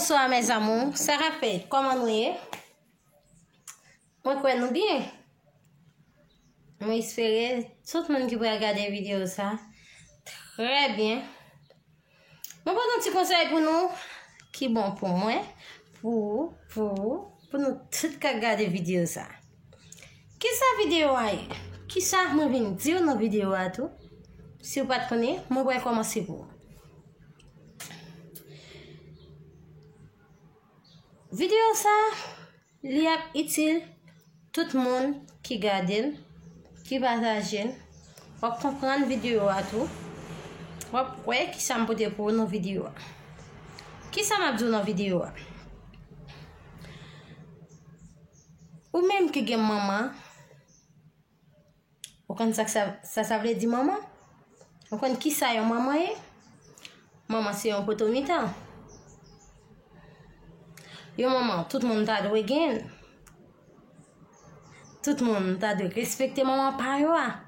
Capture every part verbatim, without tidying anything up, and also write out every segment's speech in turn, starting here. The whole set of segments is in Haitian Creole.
Bonswa, mes amours. Sa k ap fèt? Kòman nou ye? Mwen kwè nou byen. Mwen espere tout moun ki pral gade videyo sa trè byen. Mwen pote yon ti konsèy pou nou ki bon pou mwen, pou ou, pou ou, pou nou tout k ap gade videyo sa. Kisa videyo a ye? Kisa mwen vin di w nan videyo a tou? Si w pa t konnen, mwen pral kòmanse pou ou. Videyo sa, li ap itil tout moun ki gade l, ki pataje l. W ap konprann videyo a tou. W ap wè kisa m pote pou ou nan videyo a. Kisa m ap di w nan videyo a? Ou menm ki gen manman, ou konn sa, sa, sa, sa vle di manman? Ou konn kisa yon manman ye? Manman se yon poto mitan. Yon manman, tout moun ta dwe gen. Tout moun ta dwe respekte manman pa yo a.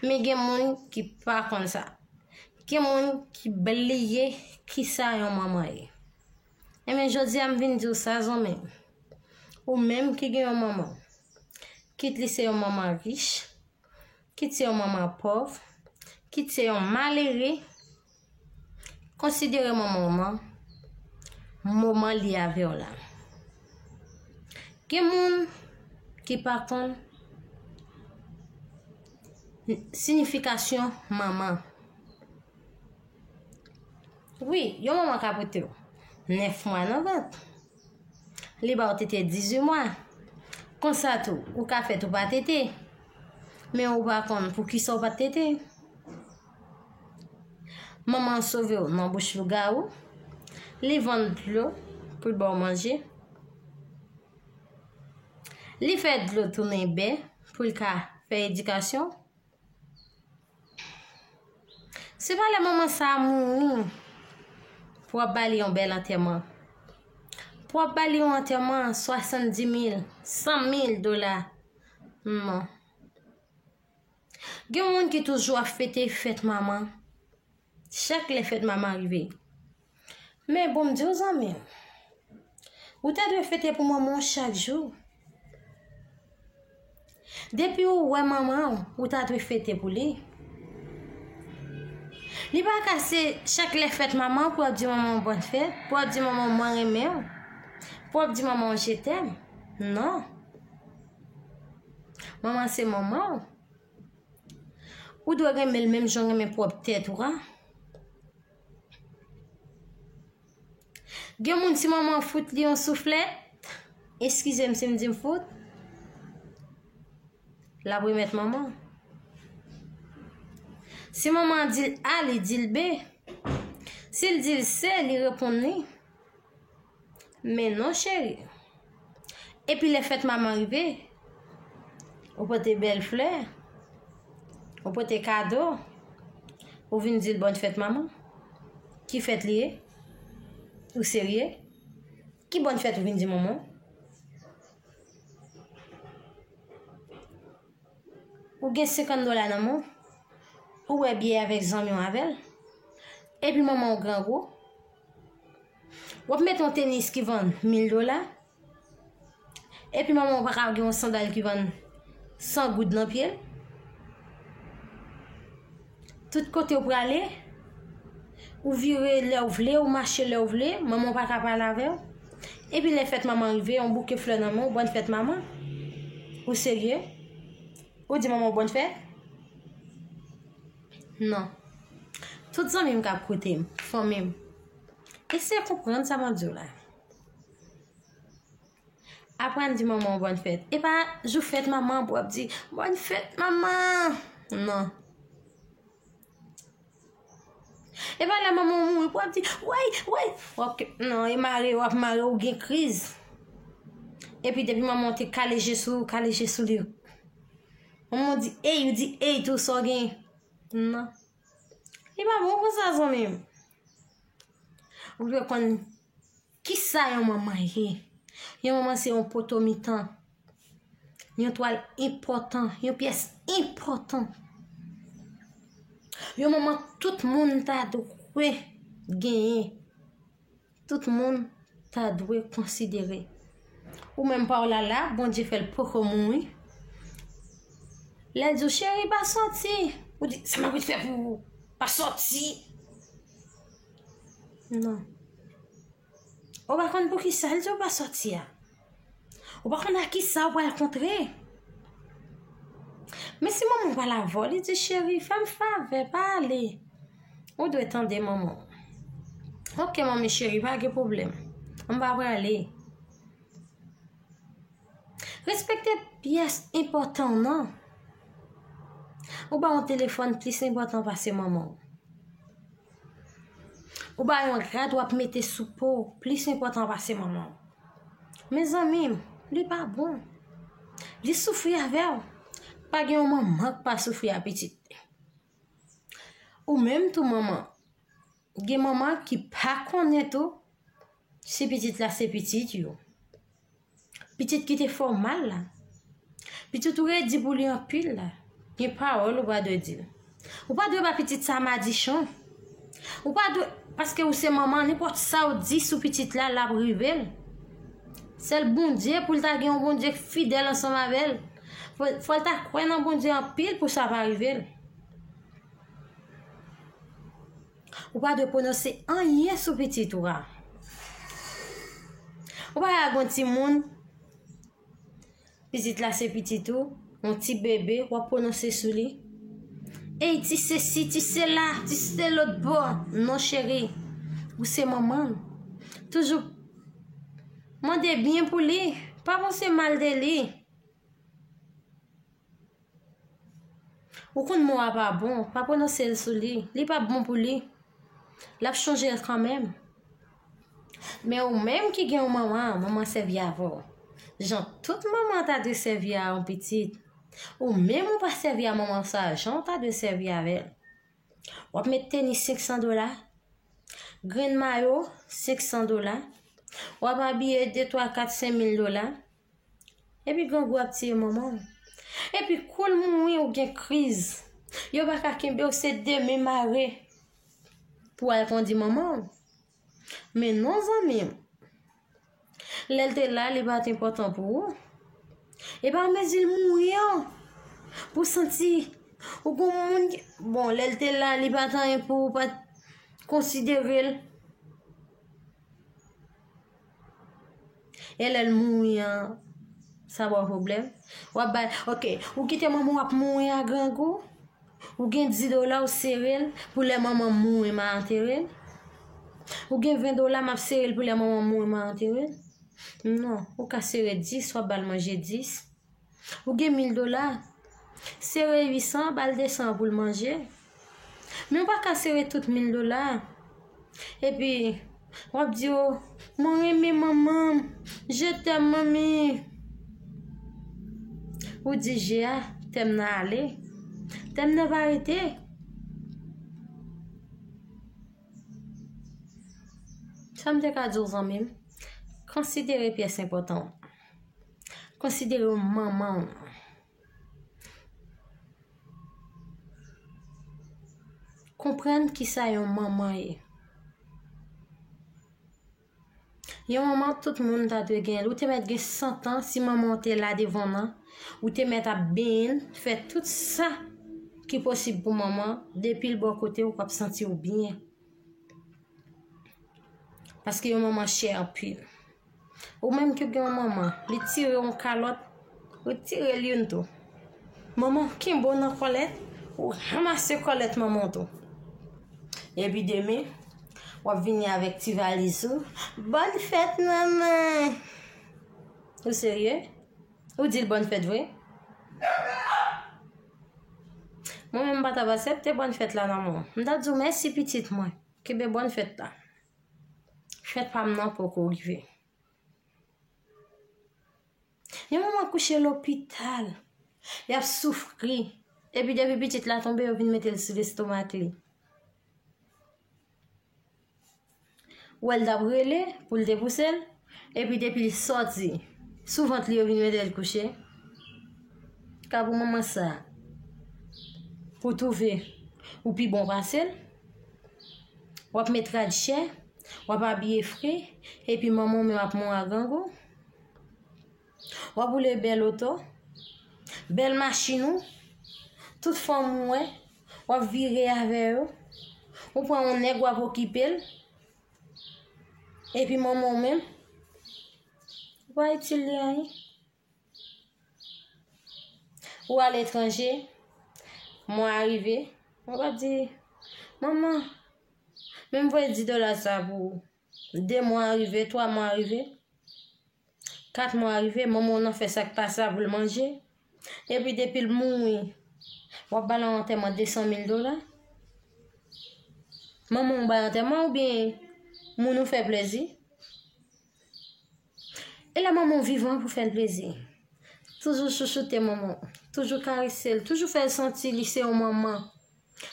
Men gen moun ki pa konn sa. Gen moun ki bliye kisa yon manman ye. Enben, jodi a m vin di w sa, zanmi m. Ou menm ki gen yon manman, kit li se yon manman rich, kit se yon manman pòv, kit se yon malere, konsidere manman w nan moman li avè w la. Gen moun ki pa konn siyifikasyon manman. Wi, yon manman ka pote w nèf mwa nan vant. Li ba w tete dizuit mwa. Konsa tou, ou ka fèt ou pa tete. Men ou pa konn poukisa ou pa t tete. Manman an sove w nan bouch lougawou. Li vann dlo pou l ba w manje. Li fè dlo tounen bè pou l ka fè edikasyon. Se pa lè manman sa a mouri pou w ap ba li yon bèl antèman. Pou w ap ba li yon antèman swasanndis mil, san mil dola. Non. Gen moun ki toujou ap fete fèt manman. Chak lè fèt manman rive. Men bon, m di w, zanmi m, ou ta dwe fete pou manman w chak jou. Depi ou wè manman w, ou ta dwe fete pou li. Li pa ka se chak lè fèt manman w pou w ap di manman w bòn fèt, pou w ap di manman w mwen renmen w, pou w ap di manman w je t'aime. Non. Manman se manman w. Ou dwe renmen l menm jan w renmen pwòp tèt ou a. Gen moun, si manman fout li yon souflèt, eskize m si m di m fout, l ap remèt manman. Si manman an di l A, li di l B. Si l di l C, li reponn li. Men non, cheri. Epi lè fèt manman rive, ou pote bèl flè, ou pote kado, ou vin di l bòn fèt manman. Ki fèt li ye? Ou serye? Ki bòn fèt ou vin di manman? Ou gen senkant dola nan men w, ou wè biyè avèk zanmi w avè l, epi manman w grangou, w ap mete yon tenis ki vann mil dola, epi manman w pa ka gen yon sandal ki vann san goud nan pye l. Tout kote w prale, ou vire lè w vle, ou mache lè w vle, manman w pa ka pale avè w. Epi lè fèt manman rive, yon bouke flè nan men w, bòn fèt manman. Ou serye? Ou di manman w bòn fèt? Non. Tout zanmi m k ap koute m, fanmi m, eseye konprann sa m ap di w la. Aprann di manman w bòn fèt. E pa jou fèt manman pou w ap di, "Bòn fèt, manman!" Non. E pa lè manman w mouri pou w ap di, "Woy, woy!" W ap ke, non, e mare, w ap mare, ou gen kriz. Epi depi manman w te kale je sou, kale je sou li. Manman w di, "Ey!" Ou di, "Ey!" Tou sa w gen. Non. Li pa bon konsa, zanmi m. Ou dwe konn kisa yon manman ye. Yon manman se yon poto mitan, yon twal enpòtan, yon pyès enpòtan. Yon manman tout moun ta dwe genyen. Tout moun ta dwe konsidere. Ou menm pa w la la, Bondye fè l poko mouri. Lè l di w, "Cheri, pa sòti." Ou di, "Sa m ap fè pou ou? Pa sòti." Non. Ou pa konn pou ki sa l di w pa sòti a. Ou pa konn ak ki sa w pral kontre. Men si manman w pral avè w, li di, "Cheri, fè m favè, pa ale." Ou dwe tande manman w. "Ok, manmi cheri, pa gen pwoblèm. M pa prale." Respekte pyès enpòtan w nan. Ou ba yon telefòn plis enpòtan pase manman w. Ou ba yon rad w ap mete sou po w plis enpòtan pase manman w. Mezanmi, li pa bon. Li soufri avè w. Pa gen yon manman k pa soufri a pitit li. Ou menm tou manman, gen manman ki pa konnen tou si pitit la se pitit yo. Pitit ki te fè w mal la. Pitit ou redi pou li anpil la. Gen pawòl ou pa dwe di l. Ou pa dwe ba pitit sa madichon. Ou pa dwe, paske ou se manman, nenpòt sa w di sou pitit la, l ap rive l. Sèl Bondye, pou l ta gen yon Bondye k fidèl ansanm avè l. Fò, fò l ta kwè nan Bondye anpil pou sa pa rive l. Ou pa dwe pwononse anyen sou pitit ou a. Ou pa ka gon timoun, pitit la se pitit ou, yon ti bebe, w ap pwononse sou li. Ey, ti sesi, ti sela, ti se lòt bò. Non, cheri, ou se manman l. Toujou mande byen pou li, pa panse mal de li. Ou konn mo a pa bon, pa pwononse l sou li. Li p ap bon pou li. L ap chonje l kanmenm. Men ou menm ki gen yon manman, manman sèvi avè w jan tout manman ta dwe sèvi a yon pitit. Ou menm ou pa sèvi a manman sa jan w ta dwe sèvi avè l. W ap met tenis senk san dola, grenn mayo senk san dola, w ap abiye de, twa, kat, senk mil dola. Epi grangou ap tiye manman w. Epi kou l mouri ou gen kriz. Yo pa ka kenbe w, se de men mare pou al kondi manman w. Men non zanmi m. Lè l te la, li pa t enpòtan pou ou. E pa anmezi l mouri an, pou w santi ou gon moun ki, bon, lè l te la, li pa t anyen pou ou, pa t konsidere l. E lè l mouri an, sa ba w pwoblèm. W ap bay, ok, ou kite manman w ap mouri a grangou. Ou gen dis dola, ou sere l pou lè manman m mouri, m a antere l. Ou gen ven dola, m ap sere l pou lè manman m mouri, m a antere l. Non, ou ka sere dis, w ap ba l manje dis. Ou gen mil dola, sere uit san, ba l de san pou l manje. Men ou pa ka sere tout mil dola. Epi, w ap di, "O, mwen renmen manman m. Je t'aime, manmi." Ou di je a, tèm nan ale. Tèm nan pa rete. Sa m te ka di w, zanmi m, konsidere pyès enpòtan w. Konsidere manman w. Konprann kisa yon manman ye. Yon manman, tout moun ta dwe gen l. Ou te mèt gen san tan, si manman w te la devan w nan, ou te mèt ap benyen l, fè tout sa ki posib pou manman, depi l bò kote w, w ap santi w byen. Paske yon manman chè anpil. Ou menm ki gen yon manman, li tire yon kalòt, retire l youn tou. Manman kenbe w nan kòlèt, ou ranmase kòlèt manman w tou. Epi demen, w ap vini avèk ti valiz ou. Bòn fèt, manman! Ou serye? Ou di l bòn fèt vre? Mwen menm, m pa t ap aksepte bòn fèt la nan men w. M t ap di w mèsi, pitit mwen. Kenbe bòn fèt la. Fèt pa m nan poko rive. Yon manman kouche lopital. Y ap soufri. Epi depi pitit la tonbe, yo vin mete l sou lestomak li. Ou wè l t ap rele pou l te pouse l. Epi depi l sòti, sou vant li yo vin mete l kouche. Ka pou manman sa, pou twouve ou pi bon pase l. W ap met rad chè, W ap abiye fre, epi manman w menm ap mouri a grangou. W ap woule bèl oto, bèl machin ou, tout fanm ou wè, w ap vire avè yo. Ou pran yon nèg, w ap okipe l. Epi manman w menm, ou pa itil li anyen. Ou aletranje, mwa a rive, ou p ap di, "Manman, men m voye dis dola sa pou ou." De mwa a rive, twa mwa a rive, kat mwa a rive, manman w nan fè sa k pa sa pou l manje. Epi depi l mouri, w ap ba l yon antèman de san mil dola. Manman w bay antèman oubyen moun ou fè plezi? E lè manman w vivan pou fè l plezi. Toujou chouchoute manman w. Toujou karese l. Toujou fè l santi li se yon manman.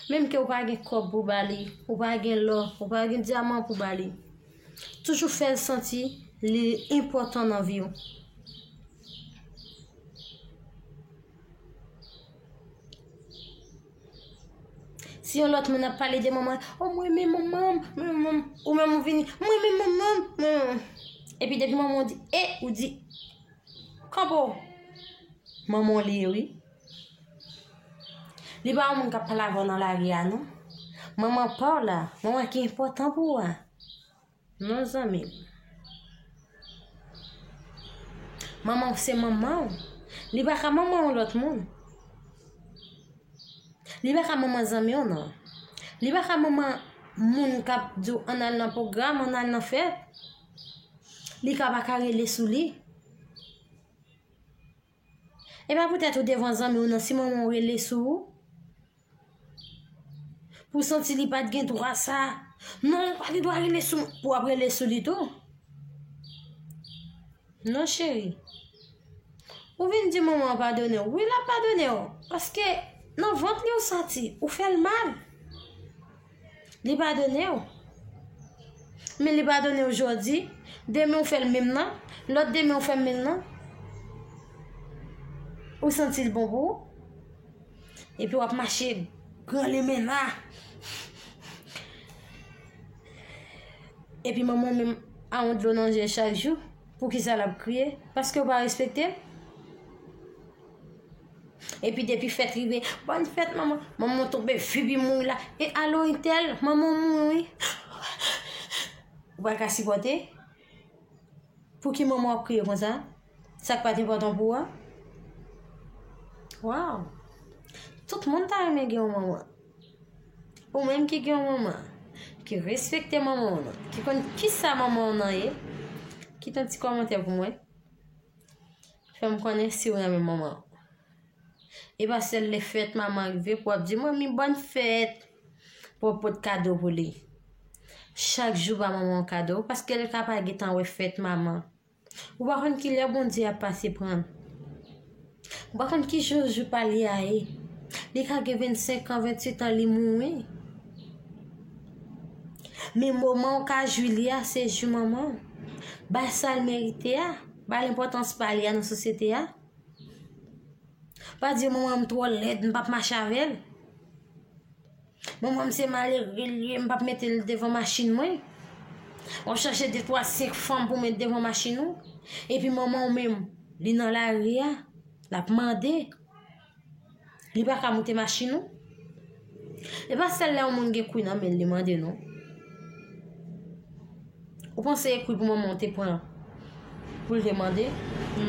Menm ke w pa gen kòb pou ba li, ou pa gen lò, ou pa gen dyaman pou ba li. Toujou fè l santi li enpòtan nan vi w. Si yon lòt moun ap pale de manman, "O, mwen renmen manman m, mwen renmen manman m," ou menm ou vini, "Mwen renmen manman m, mwen renmen manman m." Epi depi manman w di, "E," ou di, "Kanpo." Manman w li ye, wi. Li pa yon moun k ap pale avè w nan lari a, non. Manman pa w la, manman ki enpòtan pou ou a. Non, zanmi m. Manman w se manman w. Li pa ka manman yon lòt moun. Li pa ka manman zanmi w, non. Li pa ka manman moun k ap di w ann al nan pwogram, ann al nan fèt. Li ka pa ka rele sou li. E pa poutèt ou devan zanmi w, non, si manman w rele sou ou, pou w santi li pa t gen dwa sa. Non, ou pa gen dwa rele sou mwen. Pou w ap rele sou li tou. Non, cheri. Ou vin di manman w padone w. Wi, l ap padone w. Paske nan vant li ou soti, ou fè l mal. Li padone w. Men li padone w jodi, demen ou fè l menm nan, lòt demen ou fè l menm nan. Ou santi l bon pou ou. Epi w ap mache gran lemena. Epi manman w menm a yon dlo nan je chak jou. Poukisa l ap kriye? Paske w pa respekte l. Epi depi fèt rive, "Bòn fèt, manman." Manman w tonbe, vibi mouri la. "E alo, entèl, manman w mouri, wi." Ou pa ka sipòte? Pouki manman w ap kriye konsa? Sa k pa t enpòtan pou ou a? Waw! Tout moun ta renmen gen yon manman. Ou menm ki gen yon manman, ki respekte manman w nan, ki konn kisa manman w nan ye, kite yon ti kòmantè pou mwen. Fè m konnen si w renmen manman w. E pa sèl lè fèt manman rive pou w ap di, "Manmi, bòn fèt." Pou w ap pot kado pou li. Chak jou ba manman w kado, paske l ka pa gentan wè fèt manman. Ou pa konn kilè Bondye ap pase pran l. Ou pa konn ki jou jou pa li a ye. Li ka gen vennsenk an, venntuit an, li mouri. Men moman w ka jwi li a, se jou manman w. Ba l sa l merite a. Ba l enpòtans pa li a nan sosyete a. Pa di, "Manman m twò lèd, m p ap mache avè l. Manman m se malere l ye, m p ap mete l devan machin mwen." W ap chache de, twa, senk fanm pou met devan machin ou. Epi manman w menm, li nan lari a, l ap mande. Li pa ka moute machin ou. E pa sèl lè yon moun gen kwi nan men l, li mande, non. Ou panse e kwi pou manman w te pran pou l te mande?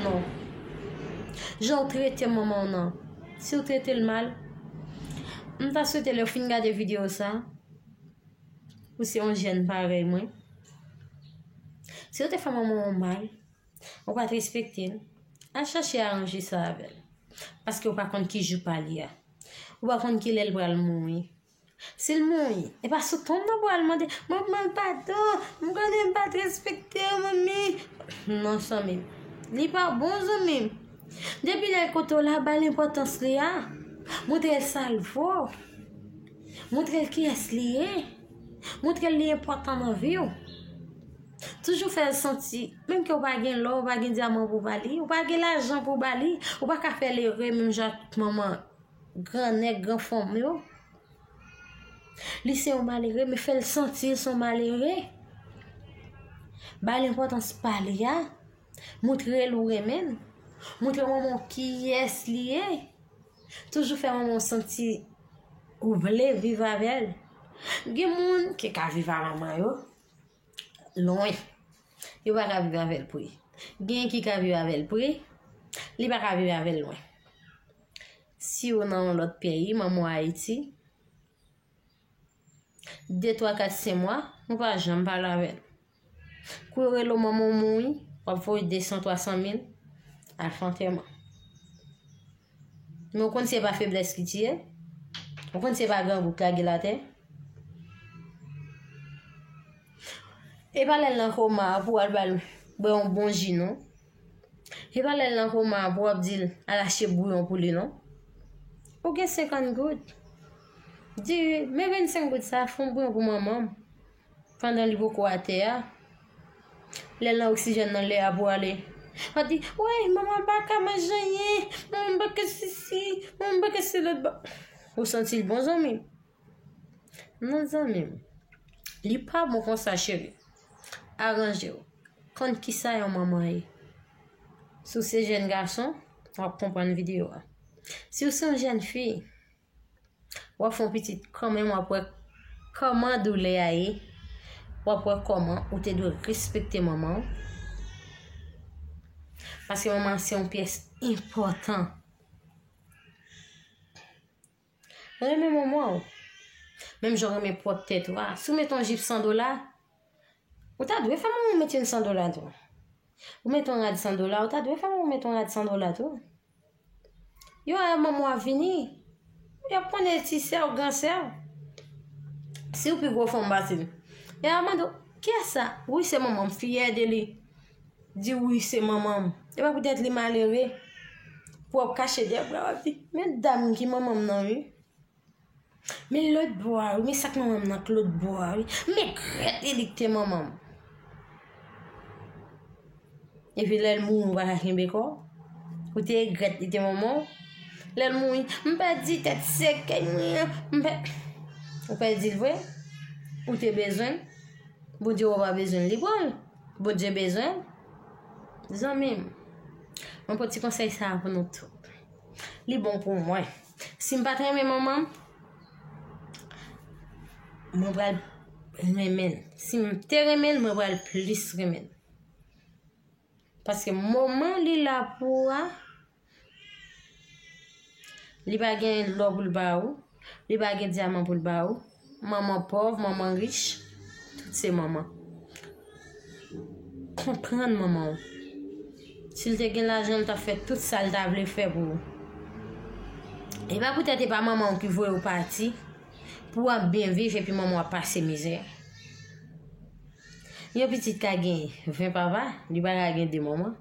Non. Jan w trete manman w nan, si w trete l mal, m ta swete lè w fin gade videyo sa, ou se yon jèn parèy mwen, si w te fè manman w mal, ou pa t respekte l, al chache aranje sa avè l. Paske w pa konn ki jou pa li a. Ou pa konn kilè l pral mouri. Si l mouri, e pa sou tonm nan pou al mande, "Manman, padon, m konnen m pa t respekte w, manmi." Non, zanmi m. Li pa bon, zanmi m. Depi lè l kote w la, ba l enpòtans li a. Montre l sa l vo. Montre l kiyès li ye. Montre l li enpòtan nan vi w. Toujou fè l santi, menm ke w pa gen lò, w pa gen dyaman pou ba li, w pa gen lajan pou ba li, ou pa ka fè l ere menm jan ak manman gran nèg, gran fanm yo. Li se yon malere, men fè l santi l se yon malere. Ba l enpòtans pa li a. Montre l ou renmen l. Montre manman w kiyès li ye. Toujou fè manman w santi ou vle viv avè l. Gen moun ki ka viv ak manman yo lwen. Yo pa ka viv avè l pre. Gen ki ka viv avè l pre, li pa ka viv avè l lwen. Si w nan yon lòt peyi, manman w Ayiti, de, twa, kat, senk mwa, ou pa janm pale avè l. Kou yo rele w manman w mouri, w ap voye de san, twa san mil al fè antèman. Men w konn se pa feblès ki tiye l? Ou konn se pa grangou k lage l atè? E pa lè l nan koma a pou w al ba l bwè yon bon ji, non. E pa lè l nan koma a pou w ap di l al achte bouyon pou li, non. Ou gen senkant goud. Di, men vennsenk goud sa, fè yon bouyon pou manman m. Pandan li poko atè a, lè l nan oksijèn nan lè a pou ale. W ap di, wi, manman pa ka manje anyen, manman pa ka sesi, manman pa ka se lòt ba. Ou santi l bon, zanmi m? Non, zanmi m. Li pa bon konsa, cheri. Aranje w. Konn kisa yon manman ye. Si w se jèn gason, w ap konprann videyo a. Si w se yon jèn fi, w ap fè yon pitit kanmenm, w ap wè kòman doulè a ye. W ap wè kòman ou te dwe respekte manman w. Paske manman se yon pyès enpòtan. Renmen manman w. Menm jan w renmen pwòp tèt ou a. Si w mete yon jip san dola, ou ta dwe fè manman w mete yon san dola tou. Ou mete yon rad san dola, ou ta dwe fè manman w mete yon rad san dola tou. Yo wè manman w ap vini. Y ap konnen ti sè w, gran sè w. Si w pi gwo fanm pase l, y a mande w, kiyès sa? Wi, se manman m, fyè de li. Di, wi, se manman m. E pa poutèt li malere pou w ap kache dèyè bra w ap di, men dam ki manman m nan, wi. Men lòt bò a, wi, men sa k manman m nan k lòt bò a, wi. Men grèt li, li k te manman m. Epi lè l mouri, ou pa ka kenbe kò w. Ou te regrèt li te manman w. Lè l mouri, m pèdi tèt sèkèy mwen an, m pè-, ou pèdi l vre? Ou te bezwen l? Bondye wè w pa bezwen l, li pran l. Bondye bezwen l. Zanmi m, mwen pote ti konsèy sa a pou nou tout. Li bon pou mwen. Si m pa t renmen manman m, mwen pral renmen l. Si m te renmen l, mwen pral plis renmen l. Paske moman li la pou ou a, li pa gen lò pou l ba ou, li pa gen dyaman pou l ba ou. Manman pòv, manman rich, tout se manman. Konprann manman w. Si l te gen lajan, l t ap fè tout sa l ta vle fè pou ou. E pa poutèt e pa manman w ki voye w pati pou w ap byen viv epi manman w ap pase mizè. Yon pitit ka gen ven papa, li pa ka gen de manman.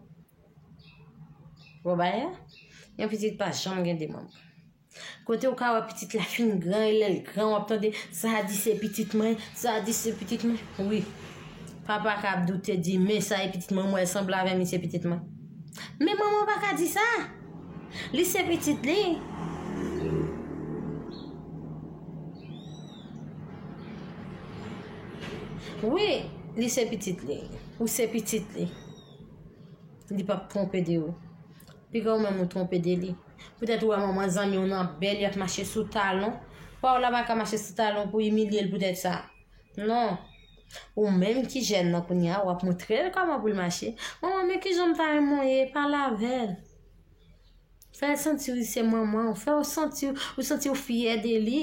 Bon, bagay la, yon pitit pa janm gen de manman. Kote w ka wè pitit la fin gran, e lè l gran, w ap tande, sa a di se pitit mwen, sa a di se pitit mwen. Wi. Papa ka ap doute, di, men sa e pitit mwen, m wè l sanble avè m, li se pitit mwen. Men manman pa ka di sa. Li se pitit li. Wi, li se pitit li. Ou se pitit li. Li p ap twonpe de ou. Piga ou menm ou twonpe de li. Poutèt ou wè manman zanmi w nan bèl, y ap mache sou talon. Pa w la pa ka mache sou talon pou imilye l poutèt sa. Non. Ou menm ki jèn nan kounye a, w ap montre l kòman pou l mache. Manman, men kijan m ta renmen w ye, pale avè l. Fè l santi w se manman w. Fè w santi w, ou santi w fyè de li.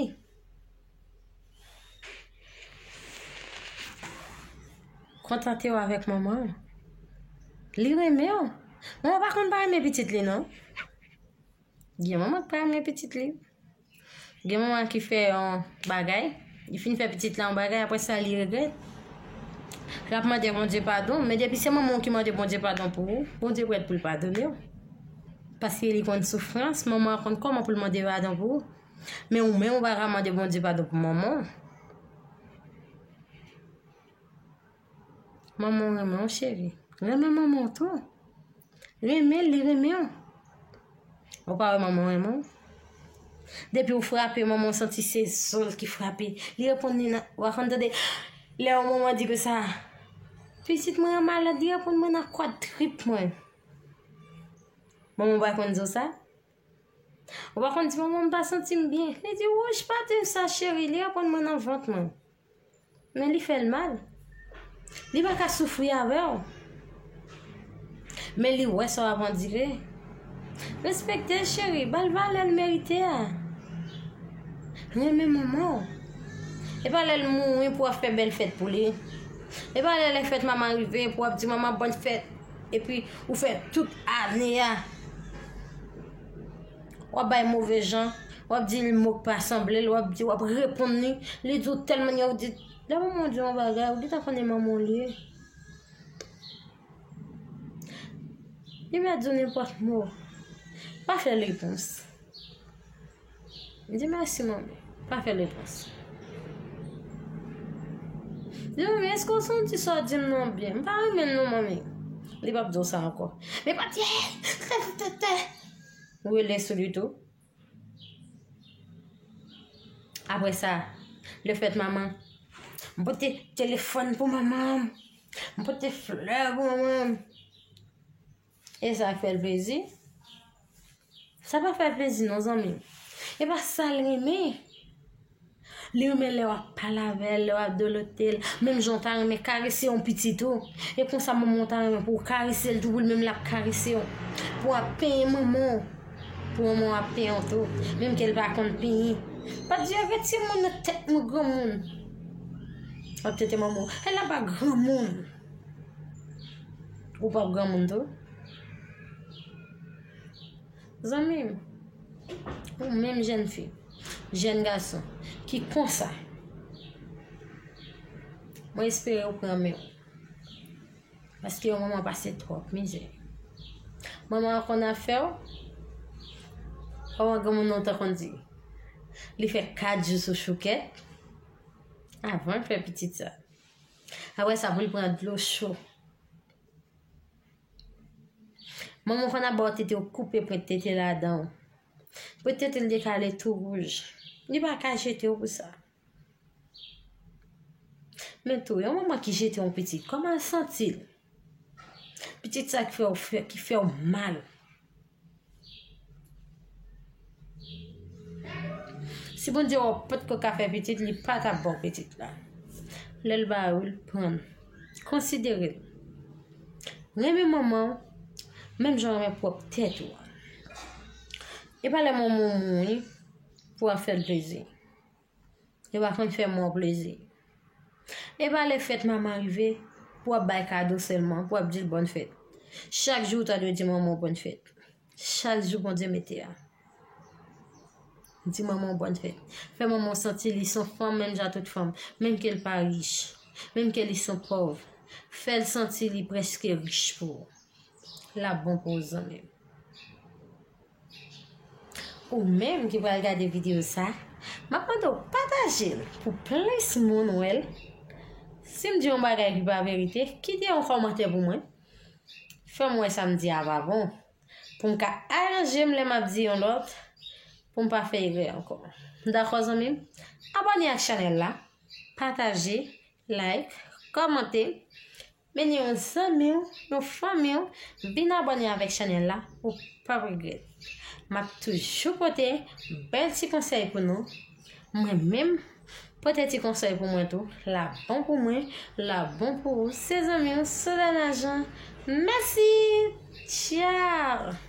Kontante w avèk manman w. Li renmen w. Manman pa konn pa renmen pitit li, non. Gen manman ki pa renmen pitit li. Gen manman ki fè yon bagay, li fin fè pitit la yon bagay, apre sa, li regrèt. L ap mande Bondye padon, men depi se manman w ki mande Bondye padon pou ou, Bondye prèt pou l padone w. Paske li konn soufrans, manman an konn kòman pou l mande padon pou ou. Men ou menm, ou pa ka mande Bondye padon pou manman w. Manman w renmen w, cheri. Renmen manman w tou. Renmen l, li renmen w. Ou pa wè manman w renmen w? Depi w frape, manman w santi se zo l ki frape. Li reponn li nan, w a konn tande, lè yon manman di konsa, Pitit mwen an malad, li reponn mwen nan kwadrip mwen. Manman w pa konn di w sa? Ou pa konn di manman m pa santi m byen? Li di, wouch, pa di m sa, cheri, li reponn mwen nan vant mwen. Men li fè l mal. Li pa ka soufri avè w. Men li wè sa w ap andire. Respekte l, cheri, ba l valè l merite a. Renmen manman w. E pa lè l mouri pou w ap fè bèl fèt pou li. E pa lè lè fèt manman rive pou w ap di manman bòn fèt. Epi ou fè tout ane a. W ap bay move jan, w ap di l mo k pa sanble l, w ap di, w ap reponn li, li di w tèl mannyè, ou di, lè manman w di w yon bagay, ou gentan konnen manman w li ye. Li mèt di w nenpòt mo. Pa fè l repons. Di mèsi, manmi. Pa fè l repons. Di, manmi, èske w santi sa w di m nan byen? M pa renmen l non, manmi. Li p ap di w sa ankò. Men pa di, tè, tè, tè, tè. Rele sou li tou. Apre sa, lè fèt manman, m pote telefòn pou manman m. M pote flè pou manman m. E sa fè l plezi? Sa pa fè l plezi non, zanmi m. E pa sa l renmen. Li renmen lè w ap pale avè l, lè w ap dolote l. Menm jan w ta renmen karese yon pitit ou. E konsa manman w ta renmen pou w karese l tou, pou l menm l ap karese w. Pou w ap penyen manman w. Pou manman w ap penyen w tou. Menm ke l pa konn penyen. Pa di, retire moun nan tèt mwen, granmoun. W ap tete manman w. E l ap pa granmoun. Ou p ap granmoun tou? Zanmi m, ou menm jèn fi, jèn gason, ki konsa, mwen espere ou pran men w. Paske yon manman pase twòp mizè. Manman an konn afè w, kòman granmoun nan w ta konn di? Li fè kat jou sou choukèt avan l fè pitit sa. Apre sa, pou l pran dlo cho. Manman w konn ap ba w tete w koupe pwent tete ladan w. Pwent tete l dekale tou wouj. Li pa ka jete w pou sa. Men tou, yon manman ki jete yon pitit, kòman l santi l? Pitit sa ki fè w fè, ki fè w mal. Si Bondye wè w potko ka fè pitit, li pa t ap ba w pitit la. Lè l ba ou l, pran l. Konsidere l. Renmen manman w, menm jan w renmen pwòp tèt ou a. E pa lè manman w mouri pou w ap fè l plezi. Yo pa konn fè mò plezi. E pa lè fèt manman rive, pou w ap bay kado sèlman, pou w ap di l bòn fèt. Chak jou ou ta dwe di manman w bòn fèt. Chak jou Bondye mete a. Di manman w bòn fèt. Fè manman w santi li se yon fanm menm jan tout fanm, menm ke l pa rich, menm ke li se yon pòv. Fè l santi li prèske rich pou ou. L ap bon pou ou, zanmi m. Ou menm ki pral gade videyo sa, m ap mande w pataje l pou plis moun wè l. Si m di yon bagay ki pa verite, kite yon kòmantè pou mwen. Fè m wè sa m di a pa bon. Pou m ka aranje m lè m ap di yon lòt, pou m pa fè erè ankò. Dakò, zanmi m? Abòne ak chanèl la, pataje, like, kòmante. Mennen yon zanmi w, yon fanmi w, vin abòne avèk chanèl la, ou p ap regrèt. M ap toujou pote bèl ti konsèy pou nou. Mwen menm, pote ti konsèy pou mwen tou. L ap bon pou mwen, l ap bon pou ou. Se zanmi w, Sodana Jean. Mèsi! Tchao!